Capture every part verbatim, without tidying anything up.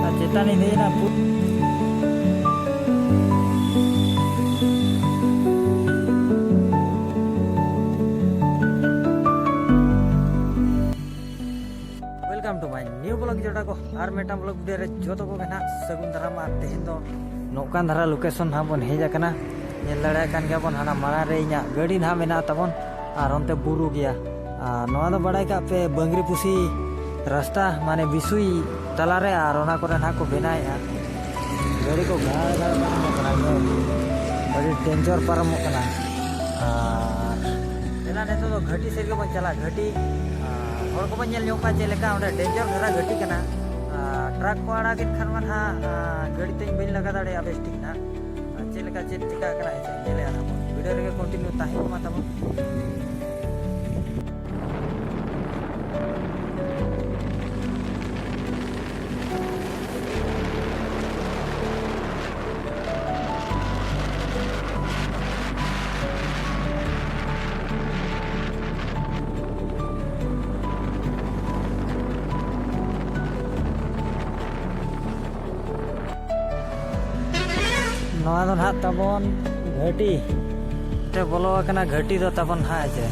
ᱟᱨ ᱪᱮᱛᱟᱱ ᱤᱧ ᱫᱮᱡ ᱮᱱᱟ᱾ Welcome to my new vlog ᱡᱚᱴᱟ ᱠᱚ, ᱟᱨ ᱢᱤᱫᱴᱟᱝ vlog video ᱨᱮ ᱡᱚᱛᱚ ᱠᱚᱜᱮ ᱱᱟᱦᱟᱜ ᱥᱟᱹᱜᱩᱱ ᱫᱟᱨᱟᱢ᱾ ᱟᱨ ᱛᱮᱦᱮᱧ ᱫᱚ ᱱᱚᱝᱠᱟᱱ ᱫᱷᱟᱨᱟ location ᱱᱟᱦᱟᱜ ᱵᱚᱱ ᱦᱮᱡ ᱟᱠᱟᱱᱟ᱾ ᱧᱮᱞ ᱫᱟᱲᱮᱭᱟᱜ ᱠᱟᱱ ᱜᱮᱭᱟ ᱵᱚᱱ, ᱦᱟᱱᱟ ᱢᱟᱲᱟᱝ ᱨᱮ ᱤᱧᱟᱹᱜ ᱜᱟᱹᱰᱤ ᱱᱟᱦᱟᱜ ᱢᱮᱱᱟᱜ ᱛᱟᱵᱚᱱ, ᱟᱨ ᱚᱱᱛᱮ ᱵᱩᱨᱩ ᱜᱮᱭᱟ᱾ ᱟᱨ ᱱᱚᱣᱟ ᱫᱚ ᱵᱟᱲᱟᱭ ᱠᱟᱜ ᱯᱮ, ᱵᱟᱝᱨᱤ ᱯᱩᱥᱤ ᱨᱟᱥᱛᱟ, ᱢᱟᱱᱮ ᱵᱤᱥᱩᱭ ᱛᱟᱞᱟᱨᱮ, ᱟᱨ ᱚᱱᱟ ᱠᱚᱨᱮ ᱱᱟᱦᱟᱜ ᱠᱚ ᱵᱮᱱᱟᱣᱮᱫᱼᱟ᱾ ᱜᱟᱹᱰᱤ ᱠᱚ ᱜᱷᱟᱲ ᱜᱷᱟᱲ ᱯᱟᱨᱚᱢᱚᱜ ᱠᱟᱱᱟ, ᱟᱹᱰᱤ danger ᱯᱟᱨᱚᱢᱚᱜ ᱠᱟᱱᱟ᱾ ᱟᱨ ᱫᱮᱞᱟ ᱱᱤᱛᱚᱜ ᱫᱚ ᱜᱷᱟᱹᱴᱤ ᱥᱮᱫ ᱜᱮᱵᱚᱱ ᱪᱟᱞᱟᱜᱼᱟ, ᱜᱷᱟᱹᱴᱤ᱾ ᱟᱨ ᱦᱚᱲ ᱠᱚᱵᱚᱱ ᱧᱮᱞ ᱧᱚᱜ ᱠᱚᱣᱟ ᱪᱮᱫ ᱞᱮᱠᱟ ᱚᱸᱰᱮ danger ᱫᱷᱟᱨᱟ ᱜᱷᱟᱹᱴᱤ ᱠᱟᱱᱟ᱾ ᱟᱨ truck ᱠᱚ ᱟᱲᱟᱜᱮᱫ ᱠᱷᱟᱱ ᱢᱟ ᱱᱟᱦᱟᱜ, ᱟᱨ ᱜᱟᱹᱰᱤ ᱛᱮᱧ ᱵᱟᱹᱧ ᱞᱟᱜᱟ ᱫᱟᱲᱮᱭᱟᱜᱼᱟ ᱵᱮᱥ ᱴᱷᱤᱠ ᱱᱟᱦᱟᱜ᱾ ᱟᱨ ᱪᱮᱫ ᱞᱮᱠᱟ ᱪᱮᱫ ᱪᱤᱠᱟᱹᱜ ᱠᱟᱱᱟ ᱦᱮᱸ ᱥᱮ, ᱧᱮᱞᱮᱫᱼᱟ ᱱᱟᱦᱟᱜ ᱵᱚᱱ᱾ Video ᱨᱮᱜᱮ continue ᱛᱟᱦᱮᱸ ᱠᱚᱜ ᱢᱟ ᱛᱟᱵᱚᱱ᱾ ᱱᱚᱣᱟ ᱫᱚ ᱱᱟᱦᱟᱜ ᱛᱟᱵᱚᱱ ᱜᱷᱟᱹᱴᱤ᱾ ᱛᱮ ᱵᱚᱞᱚ ᱟᱠᱟᱱᱟ ᱜᱷᱟᱹᱴᱤ ᱫᱚ ᱛᱟᱵᱚᱱ ᱱᱟᱦᱟᱜ, ᱦᱮᱸ ᱪᱮ?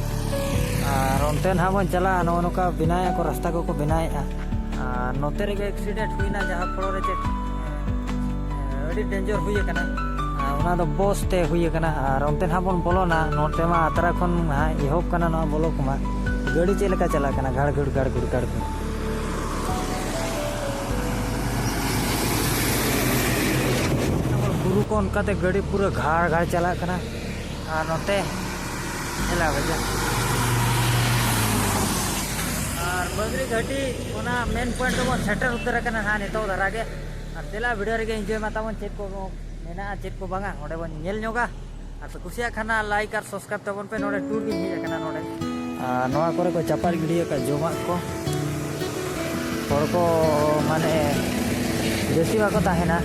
ᱟᱨ ᱚᱱᱛᱮ ᱱᱟᱦᱟᱜ ᱵᱚᱱ ᱪᱟᱞᱟᱜᱼᱟ, ᱱᱚᱜᱼᱚ ᱱᱚᱝᱠᱟ ᱵᱮᱱᱟᱣᱮᱫᱼᱟ ᱠᱚ, ᱨᱟᱥᱛᱟ ᱠᱚᱠᱚ ᱵᱮᱱᱟᱣᱮᱫᱼᱟ᱾ ᱟᱨ ᱱᱚᱛᱮ ᱨᱮᱜᱮ accident ᱦᱩᱭᱱᱟ, ᱡᱟᱦᱟᱸ ᱯᱷᱚᱞᱚ ᱨᱮ ᱪᱮᱫ, ᱟᱹᱰᱤ danger ᱦᱩᱭ ᱟᱠᱟᱱᱟ᱾ ᱟᱨ ᱚᱱᱟ ᱫᱚ bus ᱛᱮ ᱦᱩᱭ ᱟᱠᱟᱱᱟ᱾ ᱟᱨ ᱚᱱᱛᱮ ᱱᱟᱦᱟᱜ ᱵᱚᱱ ᱵᱚᱞᱚᱱᱟ, ᱱᱚᱛᱮ ᱢᱟ ᱟᱛᱨᱟ ᱠᱷᱚᱱ ᱱᱟᱦᱟᱜ ᱮᱦᱚᱵ ᱠᱟᱱᱟ ᱱᱚᱣᱟ ᱵᱚᱞᱚ ᱠᱚᱢᱟ᱾ ᱜᱟᱹᱰᱤ ᱪᱮᱫ ᱞᱮᱠᱟ ᱪᱟᱞᱟᱜ ᱠᱟᱱᱟ, ᱜᱷᱟᱲ ᱜᱷᱩᱲ, ᱜᱷᱟᱲ ᱜᱷᱩᱲ, ᱜᱷᱟᱲ ᱜᱷᱩᱲ᱾ ᱵᱩᱨᱩ ᱠᱚ ᱚᱱᱠᱟᱛᱮ ᱜᱟᱹᱰᱤ ᱯᱩᱨᱟᱹ ᱜᱷᱟᱲ ᱜᱷᱟᱲ ᱪᱟᱞᱟᱜ ᱠᱟᱱᱟ᱾ ᱟᱨ ᱱᱚᱛᱮ ᱧᱮᱞᱟ ᱵᱚᱭᱦᱟ᱾ ᱟᱨ ᱵᱟᱝᱨᱤ ᱜᱷᱟᱹᱴᱤ ᱚᱱᱟ main point ᱨᱮᱵᱚᱱ ᱥᱮᱴᱮᱨ ᱩᱛᱟᱹᱨ ᱟᱠᱟᱱᱟ ᱱᱟᱦᱟᱜ ᱱᱤᱛᱚᱜ ᱫᱷᱟᱨᱟ ᱜᱮ᱾ ᱟᱨ ᱫᱮᱞᱟ video ᱨᱮᱜᱮ enjoy ᱢᱟ ᱛᱟᱵᱚᱱ, ᱪᱮᱫ ᱠᱚ ᱢᱮᱱᱟᱜᱼᱟ, ᱪᱮᱫ ᱠᱚ ᱵᱟᱝᱟ, ᱚᱸᱰᱮ ᱵᱚᱱ ᱧᱮᱞ ᱧᱚᱜᱟ᱾ ᱟᱨ ᱯᱮ ᱠᱩᱥᱤᱭᱟᱜ ᱠᱷᱟᱱ ᱱᱟᱦᱟᱜ like ᱟᱨ subscribe ᱛᱟᱵᱚᱱ ᱯᱮ᱾ ᱱᱚᱰᱮ tour ᱜᱤᱧ ᱦᱮᱡ ᱟᱠᱟᱱᱟ ᱱᱚᱰᱮ᱾ ᱟᱨ ᱱᱚᱣᱟ ᱠᱚᱨᱮ ᱠᱚ ᱪᱟᱯᱟᱫ ᱜᱤᱰᱤ ᱟᱠᱟᱫ ᱡᱚᱢᱟᱜ ᱠᱚ᱾ ᱦᱚᱲ ᱠᱚ ᱢᱟᱱᱮ ᱡᱟᱹᱥᱛᱤ ᱵᱟᱠᱚ ᱛᱟᱦᱮᱱᱟ᱾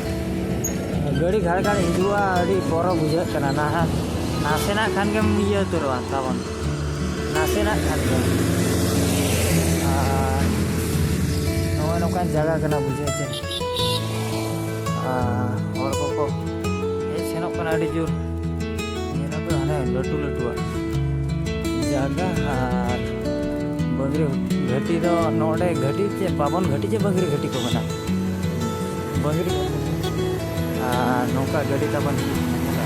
ᱜᱟᱹᱰᱤ ᱜᱷᱟᱲ ᱜᱷᱟᱲ ᱦᱤᱡᱩᱜᱼᱟ, ᱟᱹᱰᱤ ᱵᱚᱨᱚ ᱵᱩᱡᱷᱟᱹᱜ ᱠᱟᱱᱟ ᱱᱟᱦᱟᱜ᱾ ᱱᱟᱥᱮᱱᱟᱜ ᱠᱷᱟᱱ ᱜᱮᱢ ᱤᱭᱟᱹ ᱩᱛᱟᱹᱨᱚᱜᱼᱟ ᱛᱟᱵᱚᱱ, ᱱᱟᱥᱮᱱᱟᱜ ᱠᱷᱟᱱ ᱜᱮ᱾ ᱟᱨ ᱡᱟᱭᱜᱟ ᱠᱟᱱᱟ, ᱵᱩᱡᱷᱟᱹᱜ ᱪᱮ? ᱟᱨ ᱦᱚᱲ ᱠᱚᱠᱚ ᱦᱮᱡ ᱥᱮᱱᱚᱜ ᱠᱟᱱᱟ ᱟᱹᱰᱤ ᱡᱳᱨ᱾ ᱧᱮᱞ ᱟᱯᱮ ᱦᱟᱱᱮ ᱞᱟᱹᱴᱩ ᱞᱟᱹᱴᱩᱣᱟᱜ ᱡᱟᱭᱜᱟ᱾ ᱟᱨ ᱵᱟᱹᱝᱨᱤ ᱜᱷᱟᱹᱴᱤ ᱫᱚ ᱱᱚᱰᱮ ᱜᱷᱟᱹᱴᱤ ᱪᱮ ᱵᱟᱵᱚᱱ ᱜᱷᱟᱹᱴᱤ ᱪᱮ ᱵᱟᱹᱝᱨᱤ ᱜᱷᱟᱹᱴᱤ ᱠᱚ ᱢᱮᱱᱟ᱾ ᱵᱟᱹᱝᱨᱤ ᱟᱨ ᱱᱚᱝᱠᱟ ᱜᱟᱹᱰᱤ ᱛᱟᱵᱚᱱ ᱦᱤᱡᱩᱜ ᱠᱟᱱᱟ᱾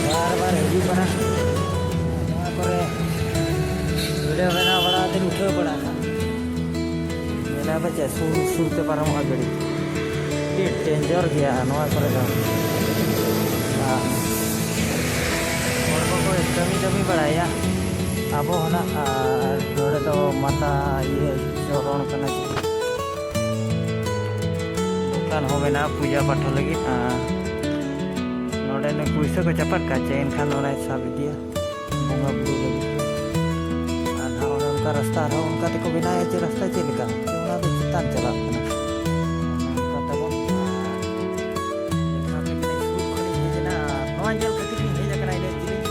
ᱵᱟᱨ ᱵᱟᱨ ᱦᱤᱡᱩᱜ ᱠᱟᱱᱟ᱾ ᱱᱚᱣᱟ ᱠᱚᱨᱮ video ᱵᱮᱱᱟᱣ ᱵᱟᱲᱟ ᱠᱟᱛᱮ ᱩᱴᱷᱟᱹᱣ ᱵᱟᱲᱟ ᱠᱟᱜᱼᱟ᱾ ᱧᱮᱞᱟ ᱯᱮ ᱪᱮᱫ ᱥᱩᱨ ᱥᱩᱨ ᱛᱮ ᱯᱟᱨᱚᱢᱚᱜᱼᱟ ᱜᱟᱹᱰᱤ᱾ ᱟᱹᱰᱤ danger ᱜᱮᱭᱟ ᱱᱚᱣᱟ ᱠᱚᱨᱮ ᱫᱚ᱾ ᱟᱨ ᱦᱚᱲ ᱠᱚᱠᱚ ᱠᱟᱹᱢᱤ ᱠᱟᱹᱢᱤ ᱵᱟᱲᱟᱭᱟ᱾ ᱟᱵᱚ ᱦᱚᱸ ᱱᱟᱜ, ᱟᱨ ᱱᱚᱰᱮ ᱫᱚ ᱢᱟᱛᱟ ᱤᱭᱟᱹ ᱪᱚᱨᱚᱱ ᱠᱟᱱᱟ᱾ ᱫᱚᱠᱟᱱ ᱦᱚᱸ ᱢᱮᱱᱟᱜᱼᱟ ᱯᱩᱡᱟᱹ ᱯᱟᱴᱷ ᱞᱟᱹᱜᱤᱫ᱾ ᱟᱨ ᱱᱚᱰᱮ ᱱᱩᱭ ᱯᱩᱭᱥᱟᱹ ᱠᱚ ᱪᱟᱯᱟᱫ ᱠᱟᱜ ᱪᱮ, ᱮᱱᱠᱷᱟᱱ ᱫᱚ ᱚᱱᱟᱭ ᱥᱟᱵ ᱤᱫᱤᱭᱟ ᱵᱚᱸᱜᱟ ᱵᱩᱨᱩ ᱞᱟᱹᱜᱤᱫ᱾ ᱟᱨ ᱱᱟᱦᱟᱜ ᱚᱱᱮ ᱚᱱᱠᱟ ᱨᱟᱥᱛᱟ ᱟᱨᱦᱚᱸ ᱚᱱᱠᱟ ᱛᱮᱠᱚ ᱵᱮᱱᱟᱣᱮᱫ ᱪᱮ ᱨᱟᱥᱛᱟ ᱪᱮᱫ ᱞᱮᱠᱟ ᱪᱮ, ᱚᱱᱟ ᱫᱚ ᱪᱮᱛᱟᱱ ᱪᱟᱞᱟᱜ ᱠᱟᱱᱟ᱾ ᱚᱱᱠᱟ ᱛᱟᱵᱚᱱ ᱟᱨ ᱡᱟᱦᱟᱸ ᱯᱮ ᱠᱟᱹᱴᱤᱡ ᱥᱩᱨ ᱠᱷᱚᱱᱤᱧ ᱦᱮᱡ ᱮᱱᱟ, ᱟᱨ ᱱᱚᱣᱟ ᱧᱮᱞ ᱠᱷᱟᱹᱛᱤᱨ ᱤᱧ ᱦᱮᱡ ᱟᱠᱟᱱᱟ ᱤᱱᱟᱹ ᱡᱤᱞᱤᱧ᱾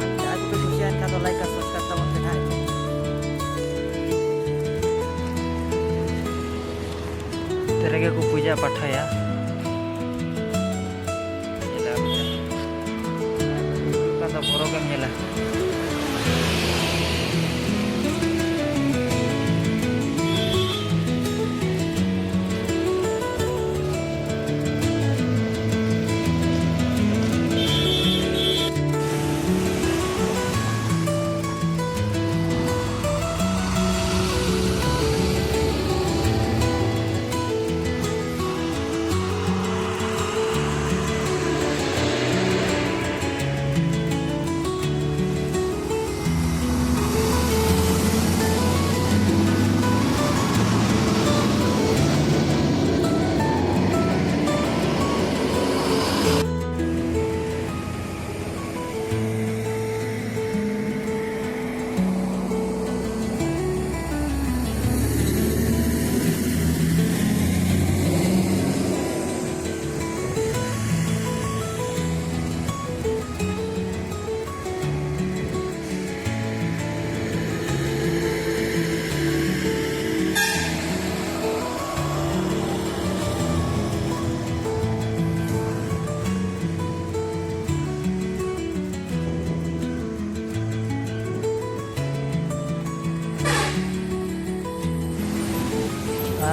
ᱟᱨ ᱡᱟᱦᱟᱸᱭ ᱠᱚᱯᱮ ᱠᱩᱥᱤᱭᱟᱜ ᱠᱷᱟᱱ ᱫᱚ like ᱟᱨ subscribe ᱛᱟᱵᱚᱱ ᱯᱮ ᱱᱟᱦᱟᱜ᱾ ᱛᱮ ᱨᱮᱜᱮ ᱠᱚ ᱯᱩᱡᱟᱹ ᱯᱟᱴᱷᱟᱭᱟ᱾ ᱧᱮᱞᱟ ᱵᱚᱞᱮ᱾ ᱦᱤᱡᱩᱜ ᱠᱟᱱ ᱫᱚ ᱵᱚᱨᱚ ᱜᱮᱢ ᱧᱮᱞᱟ᱾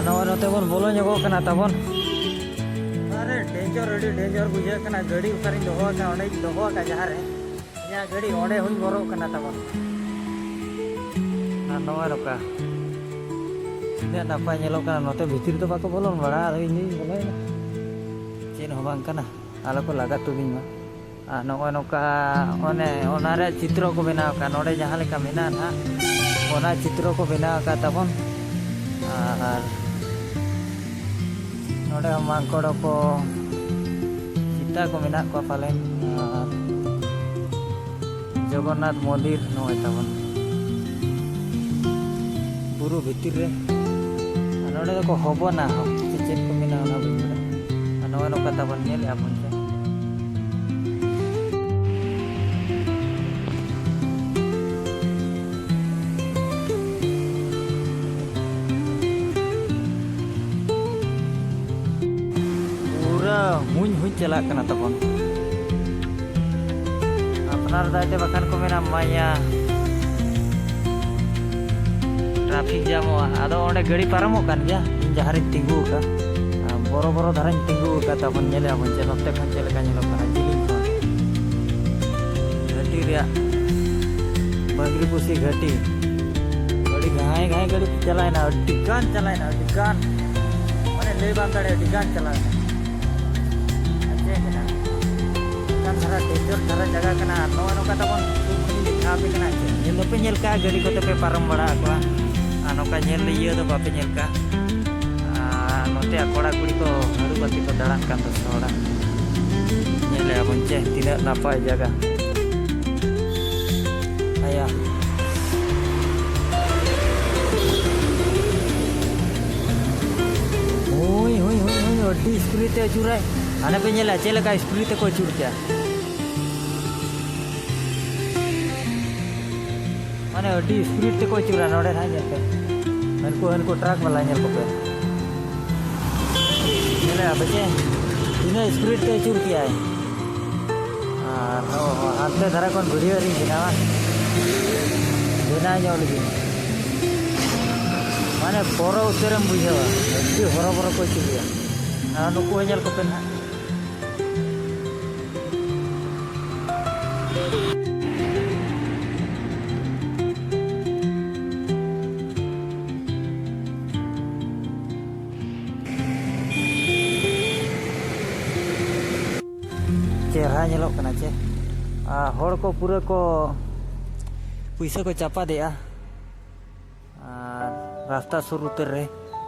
ᱱᱚᱜᱼᱚᱭ ᱱᱚᱛᱮ ᱵᱚᱱ ᱵᱚᱞᱚ ᱧᱚᱜᱚᱜ ᱠᱟᱱᱟ ᱛᱟᱵᱚᱱ᱾ ᱟᱨᱮ ᱰᱮᱧᱡᱚᱨ, ᱟᱹᱰᱤ ᱰᱮᱧᱡᱚᱨ ᱵᱩᱡᱷᱟᱹᱜ ᱠᱟᱱᱟ᱾ ᱜᱟᱹᱰᱤ ᱚᱠᱟᱨᱤᱧ ᱫᱚᱦᱚ ᱟᱠᱟᱫ, ᱚᱸᱰᱮᱧ ᱫᱚᱦᱚ ᱟᱠᱟᱫ ᱡᱟᱦᱟᱸ ᱨᱮ᱾ ᱤᱧᱟᱹᱜ ᱜᱟᱹᱰᱤ ᱚᱸᱰᱮ ᱦᱚᱸᱧ ᱵᱚᱨᱚᱜ ᱠᱟᱱᱟ ᱛᱟᱵᱚᱱ᱾ ᱟᱨ ᱱᱚᱜᱼᱚᱭ ᱱᱚᱝᱠᱟ ᱛᱤᱱᱟᱹᱜ ᱱᱟᱯᱟᱭ ᱧᱮᱞᱚᱜ ᱠᱟᱱᱟ᱾ ᱱᱚᱛᱮ ᱵᱷᱤᱛᱤᱨ ᱫᱚ ᱵᱟᱠᱚ ᱵᱚᱞᱚᱱ ᱵᱟᱲᱟ, ᱟᱫᱚ ᱤᱧ ᱫᱩᱧ ᱵᱚᱞᱚᱭᱮᱱᱟ᱾ ᱪᱮᱫ ᱦᱚᱸ ᱵᱟᱝ ᱠᱟᱱᱟ, ᱟᱞᱚ ᱠᱚ ᱞᱟᱜᱟ ᱛᱩᱫᱤᱧ ᱢᱟ᱾ ᱟᱨ ᱱᱚᱜᱼᱚᱭ ᱱᱚᱝᱠᱟ ᱚᱱᱮ ᱚᱱᱟ ᱨᱮᱭᱟᱜ ᱪᱤᱛᱨᱚ ᱠᱚ ᱵᱮᱱᱟᱣ ᱟᱠᱟᱫ, ᱱᱚᱰᱮ ᱡᱟᱦᱟᱸ ᱞᱮᱠᱟ ᱢᱮᱱᱟᱜᱼᱟ ᱱᱟᱦᱟᱜ, ᱚᱱᱟ ᱪᱤᱛᱨᱚ ᱠᱚ ᱵᱮᱱᱟᱣ ᱟᱠᱟᱫ ᱛᱟᱵᱚᱱ᱾ ᱟᱨ ᱱᱚᱰᱮ ᱦᱚᱸ ᱢᱟᱝᱠᱚᱲ ᱠᱚ, ᱥᱮᱛᱟ ᱠᱚ ᱢᱮᱱᱟᱜ ᱠᱚᱣᱟ ᱯᱟᱞᱮᱱ᱾ ᱟᱨ ᱡᱚᱜᱚᱱᱱᱟᱛᱷ ᱢᱚᱱᱫᱤᱨ ᱱᱚᱜᱼᱚᱭ ᱛᱟᱵᱚᱱ ᱵᱩᱨᱩ ᱵᱷᱤᱛᱤᱨ ᱨᱮ᱾ ᱟᱨ ᱱᱚᱰᱮ ᱫᱚᱠᱚ ᱦᱚᱵᱚᱱᱟ, ᱪᱮᱫ ᱪᱮᱫ ᱠᱚ ᱢᱮᱱᱟ ᱚᱱᱟ ᱵᱟᱹᱧ ᱵᱟᱲᱟᱭᱟ᱾ ᱟᱨ ᱱᱚᱜᱼᱚᱭ ᱱᱚᱝᱠᱟ ᱛᱟᱵᱚᱱ ᱧᱮᱞᱮᱫᱼᱟ ᱵᱚᱱ ᱪᱮ᱾ ᱯᱩᱨᱟᱹ ᱦᱩᱧ ᱦᱩᱧ ᱪᱟᱞᱟᱜ ᱠᱟᱱᱟ ᱛᱟᱵᱚᱱ᱾ ᱟᱯᱱᱟᱨ ᱫᱟᱭ ᱛᱮ ᱵᱟᱠᱷᱟᱱ ᱠᱚ ᱢᱮᱱᱟ ᱢᱟᱭᱟ᱾ ᱴᱨᱟᱯᱷᱤᱠ ᱡᱟᱢᱚᱜᱼᱟ, ᱟᱫᱚ ᱚᱸᱰᱮ ᱜᱟᱹᱰᱤ ᱯᱟᱨᱚᱢᱚᱜ ᱠᱟᱱ ᱜᱮᱭᱟ᱾ ᱤᱧ ᱡᱟᱦᱟᱸ ᱨᱤᱧ ᱛᱤᱸᱜᱩ ᱟᱠᱟᱫ, ᱟᱨ ᱵᱚᱨᱚ ᱵᱚᱨᱚ ᱫᱷᱟᱨᱟᱧ ᱛᱤᱸᱜᱩ ᱟᱠᱟᱫ ᱛᱟᱵᱚᱱ᱾ ᱧᱮᱞᱮᱫᱼᱟ ᱵᱚᱱ ᱡᱮ ᱱᱚᱛᱮ ᱠᱷᱚᱱ ᱪᱮᱫ ᱞᱮᱠᱟ ᱧᱮᱞᱚᱜ ᱠᱟᱱᱟ ᱡᱤᱞᱤᱧ ᱠᱷᱚᱱ᱾ ᱜᱷᱟᱹᱴᱤ ᱨᱮᱭᱟᱜ ᱵᱟᱝᱨᱤᱯᱩᱥᱤ ᱜᱷᱟᱹᱴᱤ᱾ ᱟᱹᱰᱤ ᱜᱷᱟᱭ ᱜᱷᱟᱭ ᱜᱟᱹᱰᱤ ᱪᱟᱞᱟᱣᱮᱱᱟ, ᱟᱹᱰᱤ ᱜᱟᱱ ᱪᱟᱞᱟᱣᱮᱱᱟ, ᱟᱹᱰᱤ ᱜᱟᱱ᱾ ᱢᱟᱱᱮ ᱞᱟᱹᱭ ᱵᱟᱝ ᱫᱟᱲᱮᱭᱟᱜᱼᱟ, ᱟᱹᱰᱤ ᱜᱟᱱ ᱪᱟᱞᱟᱣᱮᱱᱟ᱾ ᱟᱨ ᱪᱮᱫ ᱠᱟᱱᱟ? ᱚᱱᱠᱟᱱ ᱫᱷᱟᱨᱟ ᱰᱮᱧᱡᱚᱨ ᱫᱷᱟᱨᱟ ᱡᱟᱭᱜᱟ ᱠᱟᱱᱟ᱾ ᱟᱨ ᱱᱚᱜᱼᱚᱭ ᱱᱚᱝᱠᱟ ᱛᱟᱵᱚᱱ ᱥᱩᱨ ᱠᱷᱚᱱᱤᱧ ᱫᱮᱠᱷᱟᱣ ᱟᱯᱮ ᱠᱟᱱᱟ᱾ ᱪᱮᱫ ᱧᱮᱞ ᱫᱚᱯᱮ ᱧᱮᱞ ᱠᱟᱜᱼᱟ, ᱜᱟᱹᱰᱤ ᱠᱚᱛᱮ ᱯᱮ ᱯᱟᱨᱚᱢ ᱵᱟᱲᱟ ᱟᱠᱚᱣᱟ, ᱟᱨ ᱱᱚᱝᱠᱟ ᱧᱮᱞ ᱤᱭᱟᱹ ᱫᱚ ᱵᱟᱯᱮ ᱧᱮᱞ ᱠᱟᱜᱼᱟ᱾ ᱟᱨ ᱱᱚᱛᱮ ᱠᱚᱲᱟ ᱠᱩᱲᱤ ᱠᱚ ᱦᱟᱹᱨᱩᱵ ᱟᱛᱮ ᱠᱚ ᱫᱟᱬᱟᱱ ᱠᱟᱱ ᱫᱚ ᱦᱚᱲᱟᱜ ᱧᱮᱞᱮᱜᱼᱟ ᱵᱚᱱ ᱪᱮ ᱛᱤᱱᱟᱹᱜ ᱱᱟᱯᱟᱭ ᱡᱟᱭᱜᱟ᱾ ᱟᱭᱟ᱾ ᱦᱩᱭ, ᱦᱩᱭ, ᱦᱩᱭ, ᱦᱩᱭ, ᱟᱹᱰᱤ ᱥᱯᱤᱰ ᱛᱮ ᱟᱹᱪᱩᱨᱟᱭ᱾ ᱦᱟᱱᱮ ᱯᱮ ᱧᱮᱞᱟ ᱪᱮᱫ ᱞᱮᱠᱟ ᱥᱯᱤᱰ ᱛᱮᱠᱚ ᱟᱹᱪᱩᱨ ᱠᱮᱜᱼᱟ᱾ ᱢᱟᱱᱮ ᱟᱹᱰᱤ ᱥᱯᱤᱰ ᱛᱮᱠᱚ ᱟᱹᱪᱩᱨᱟ ᱱᱚᱰᱮ ᱱᱟᱦᱟᱜ ᱧᱮᱞ ᱯᱮ᱾ ᱦᱟᱹᱱᱠᱩ, ᱦᱟᱹᱱᱠᱩ ᱴᱨᱟᱠ ᱵᱟᱞᱟ ᱧᱮᱞ ᱠᱚᱯᱮ᱾ ᱧᱮᱞᱮᱜᱼᱟ ᱯᱮ ᱪᱮ? ᱛᱤᱱᱟᱹᱜ ᱥᱯᱤᱰ ᱛᱮ ᱟᱹᱪᱩᱨ ᱠᱮᱜᱼᱟᱭ᱾ ᱟᱨ ᱦᱚᱸ, ᱦᱚᱸ, ᱦᱟᱱᱛᱮ ᱫᱷᱟᱨᱮ ᱠᱷᱚᱱ ᱵᱷᱤᱰᱤᱭᱳ ᱨᱤᱧ ᱵᱮᱱᱟᱣᱟ᱾ ᱵᱮᱱᱟᱣ ᱧᱚᱜ ᱞᱟᱹᱜᱤᱫ᱾ ᱢᱟᱱᱮ ᱵᱚᱨᱚ ᱩᱛᱟᱹᱨᱮᱢ ᱵᱩᱡᱷᱟᱹᱣᱟ, ᱟᱹᱰᱤ ᱦᱚᱨᱚᱵᱚᱨᱚ ᱠᱚ ᱪᱤᱠᱟᱹᱭᱟ᱾ ᱟᱨ ᱱᱩᱠᱩ ᱦᱚᱸ ᱧᱮᱞ ᱠᱚᱯᱮ ᱱᱟᱦᱟᱜ᱾ ᱪᱮᱦᱨᱟ ᱧᱮᱞᱚᱜ ᱠᱟᱱᱟ ᱪᱮ? ᱟᱨ ᱦᱚᱲ ᱠᱚ ᱯᱩᱨᱟᱹ ᱠᱚ ᱯᱩᱭᱥᱟᱹ ᱠᱚ ᱪᱟᱯᱟᱫᱮᱜᱼᱟ᱾ ᱟᱨ ᱨᱟᱥᱛᱟ ᱥᱩᱨ ᱩᱛᱟᱹᱨ ᱨᱮ᱾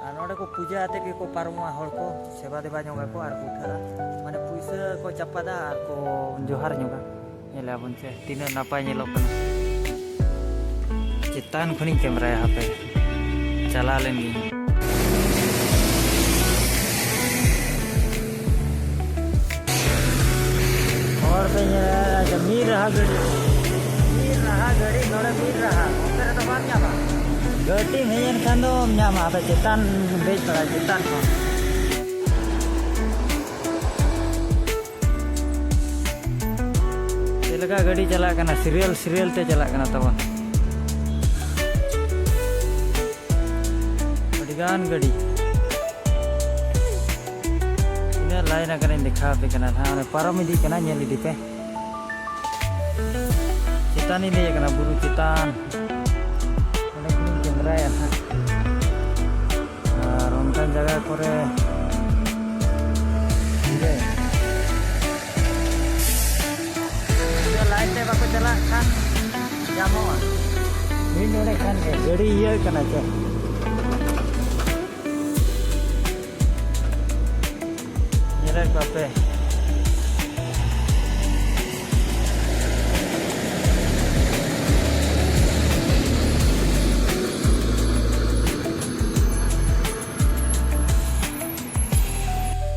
ᱟᱨ ᱱᱚᱰᱮ ᱠᱚ ᱯᱩᱡᱟᱹ ᱟᱛᱮ ᱜᱮᱠᱚ ᱯᱟᱨᱚᱢᱚᱜᱼᱟ ᱦᱚᱲ ᱠᱚ, ᱥᱮᱵᱟ ᱫᱮᱵᱟ ᱧᱚᱜᱟ ᱠᱚ ᱟᱨ ᱠᱚ ᱩᱴᱷᱟᱹᱜᱼᱟ᱾ ᱢᱟᱱᱮ ᱯᱩᱭᱥᱟᱹ ᱠᱚ ᱪᱟᱯᱟᱫᱟ ᱟᱨ ᱠᱚ ᱡᱚᱦᱟᱨ ᱧᱚᱜᱟ᱾ ᱧᱮᱞᱮᱜᱼᱟ ᱵᱚᱱ ᱪᱮ ᱛᱤᱱᱟᱹᱜ ᱱᱟᱯᱟᱭ ᱧᱮᱞᱚᱜ ᱠᱟᱱᱟ᱾ ᱪᱮᱛᱟᱱ ᱠᱷᱚᱱᱤᱧ ᱠᱮᱢᱨᱟᱭᱟ, ᱦᱟᱯᱮ ᱪᱟᱞᱟᱣ ᱞᱮᱱ ᱜᱤᱧ᱾ ᱦᱚᱲ ᱯᱮ ᱧᱮᱞᱟ, ᱟᱪᱪᱷᱟ, ᱢᱤᱫ ᱨᱟᱦᱟ ᱜᱟᱹᱰᱤ, ᱢᱤᱫ ᱨᱟᱦᱟ ᱜᱟᱹᱰᱤ ᱱᱚᱰᱮ ᱢᱤᱫ ᱨᱟᱦᱟ, ᱚᱱᱛᱮ ᱨᱮᱫᱚ ᱵᱟᱢ ᱧᱟᱢᱟ᱾ ᱜᱟᱹᱰᱤᱢ ᱦᱮᱡ ᱮᱱ ᱠᱷᱟᱱ ᱫᱚᱢ ᱧᱟᱢᱟ, ᱟᱫᱚ ᱪᱮᱛᱟᱱ ᱫᱮᱡ ᱵᱟᱲᱟ, ᱪᱮᱛᱟᱱ ᱠᱷᱚᱱ᱾ ᱪᱮᱫ ᱞᱮᱠᱟ ᱜᱟᱹᱰᱤ ᱪᱟᱞᱟᱜ ᱠᱟᱱᱟ, ᱥᱤᱨᱤᱭᱟᱞ ᱥᱤᱨᱤᱭᱟᱞ ᱛᱮ ᱪᱟᱞᱟᱜ ᱠᱟᱱᱟ ᱛᱟᱵᱚᱱ᱾ ᱟᱹᱰᱤᱜᱟᱱ ᱜᱟᱹᱰᱤ᱾ ᱛᱤᱱᱟᱹᱜ ᱞᱟᱭᱤᱱ ᱟᱠᱟᱱᱟᱧ ᱫᱮᱠᱷᱟᱣ ᱟᱯᱮ ᱠᱟᱱᱟ ᱱᱟᱦᱟᱜ᱾ ᱚᱱᱮ ᱯᱟᱨᱚᱢ ᱤᱫᱤᱜ ᱠᱟᱱᱟ, ᱧᱮᱞ ᱤᱫᱤ ᱯᱮ᱾ ᱪᱮᱛᱟᱱᱤᱧ ᱫᱮᱡ ᱟᱠᱟᱱᱟ, ᱵᱩᱨᱩ ᱪᱮᱛᱟᱱ᱾ ᱚᱸᱰᱮ ᱠᱷᱚᱱᱤᱧ ᱠᱮᱢᱨᱟᱭᱟ ᱱᱟᱦᱟᱜ᱾ ᱟᱨ ᱚᱱᱠᱟᱱ ᱡᱟᱭᱜᱟ ᱠᱚᱨᱮ ᱡᱮ ᱞᱟᱭᱤᱱ ᱛᱮ ᱵᱟᱠᱚ ᱪᱟᱞᱟᱜ ᱠᱷᱟᱱ ᱧᱟᱢᱚᱜᱼᱟ᱾ ᱢᱤᱫ ᱱᱚᱰᱮ ᱠᱷᱟᱱ ᱜᱮ ᱜᱟᱹᱰᱤ ᱤᱭᱟᱹ ᱠᱟᱱᱟ ᱪᱮ? ᱧᱮᱞᱮᱫ ᱠᱚᱣᱟ ᱯᱮ᱾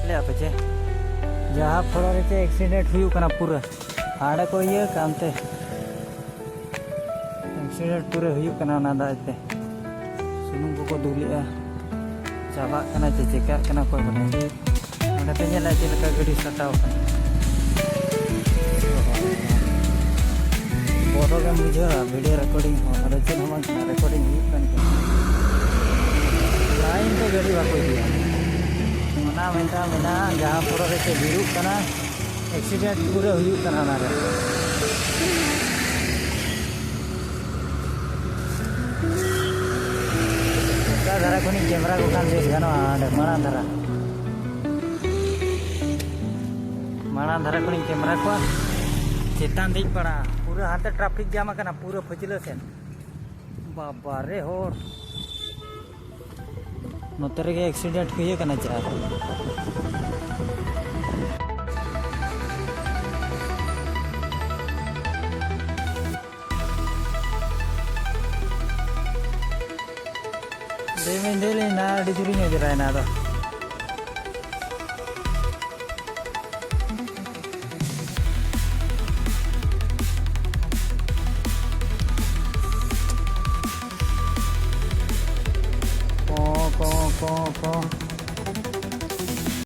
ᱞᱟᱹᱭᱟ ᱯᱮ ᱪᱮ? ᱡᱟᱦᱟᱸ ᱯᱷᱚᱲᱚ ᱨᱮ ᱪᱮ ᱮᱠᱥᱤᱰᱮᱱᱴ ᱦᱩᱭᱩᱜ ᱠᱟᱱᱟ ᱯᱩᱨᱟᱹ᱾ ᱦᱟᱸᱰᱮ ᱠᱚ ᱤᱭᱟᱹ ᱠᱟᱜ ᱚᱱᱛᱮ᱾ ᱮᱠᱥᱤᱰᱮᱱᱴ ᱯᱩᱨᱟᱹ ᱦᱩᱭᱩᱜ ᱠᱟᱱᱟ ᱚᱱᱟ ᱫᱟᱜ ᱛᱮ᱾ ᱥᱩᱱᱩᱢ ᱠᱚᱠᱚ ᱫᱩᱞᱮᱜᱼᱟ᱾ ᱪᱟᱵᱟᱜ ᱠᱟᱱᱟ ᱪᱮ ᱪᱮᱠᱟᱜ ᱠᱟᱱᱟ ᱚᱠᱚᱭ ᱵᱟᱰᱟᱭ᱾ ᱱᱚᱸᱰᱮ ᱯᱮ ᱧᱮᱞᱟ ᱪᱮᱫ ᱞᱮᱠᱟ ᱜᱟᱹᱰᱤ ᱥᱟᱴᱟᱣ ᱠᱟᱱᱟ᱾ ᱵᱚᱛᱚᱨ ᱜᱮᱢ ᱵᱩᱡᱷᱟᱹᱣᱟ ᱵᱷᱤᱰᱤᱭᱳ ᱨᱮᱠᱚᱨᱰᱤᱝ ᱦᱚᱸ, ᱟᱫᱚ ᱪᱮᱫ ᱦᱚᱸ ᱵᱟᱝ ᱠᱟᱱᱟ, ᱨᱮᱠᱚᱨᱰᱤᱝ ᱦᱩᱭᱩᱜ ᱠᱟᱱ ᱜᱮᱭᱟ᱾ ᱤᱧ ᱫᱚ ᱜᱟᱹᱰᱤ ᱵᱟᱠᱚ ᱤᱫᱤᱭᱟ᱾ ᱚᱱᱟ ᱢᱤᱫᱴᱟᱝ ᱢᱮᱱᱟᱜᱼᱟ, ᱡᱟᱦᱟᱸ ᱯᱚᱨᱮ ᱨᱮ ᱪᱮᱫ ᱵᱷᱤᱲᱚᱜ ᱠᱟᱱᱟ, ᱮᱠᱥᱤᱰᱮᱱᱴ ᱯᱩᱨᱟᱹ ᱦᱩᱭᱩᱜ ᱠᱟᱱᱟ ᱚᱱᱟᱨᱮ᱾ ᱚᱠᱟ ᱫᱷᱟᱨᱟ ᱠᱷᱚᱱᱤᱧ ᱠᱮᱢᱮᱨᱟ ᱠᱚ ᱠᱷᱟᱱ ᱵᱮᱥ ᱜᱟᱱᱚᱜᱼᱟ, ᱚᱸᱰᱮ ᱢᱟᱲᱟᱝ ᱫᱷᱟᱨᱟ, ᱢᱟᱲᱟᱝ ᱫᱷᱟᱨᱟ ᱠᱷᱚᱱᱤᱧ ᱠᱮᱢᱮᱨᱟ ᱠᱚᱣᱟ᱾ ᱪᱮᱛᱟᱱ ᱫᱮᱡ ᱯᱟᱲᱟ ᱯᱩᱨᱟᱹ ᱦᱟᱱᱛᱮ ᱴᱨᱟᱯᱷᱤᱠ ᱡᱟᱢ ᱟᱠᱟᱱᱟ, ᱯᱩᱨᱟᱹ ᱯᱷᱟᱹᱪᱞᱟᱹ ᱥᱮᱱ᱾ ᱵᱟᱵᱟ ᱨᱮ ᱦᱚᱲ! ᱱᱚᱛᱮ ᱨᱮᱜᱮ ᱮᱠᱥᱤᱰᱮᱱᱴ ᱦᱩᱭ ᱟᱠᱟᱱᱟ ᱪᱮᱫ? ᱫᱮᱡ ᱢᱟᱧ ᱫᱮᱡ ᱞᱮᱱᱟ, ᱟᱹᱰᱤ ᱡᱳᱨᱤᱧ ᱚᱡᱽᱨᱟᱭᱮᱱᱟ ᱟᱫᱚ᱾ ᱠᱚ, ᱠᱚ, ᱠᱚ, ᱠᱚ᱾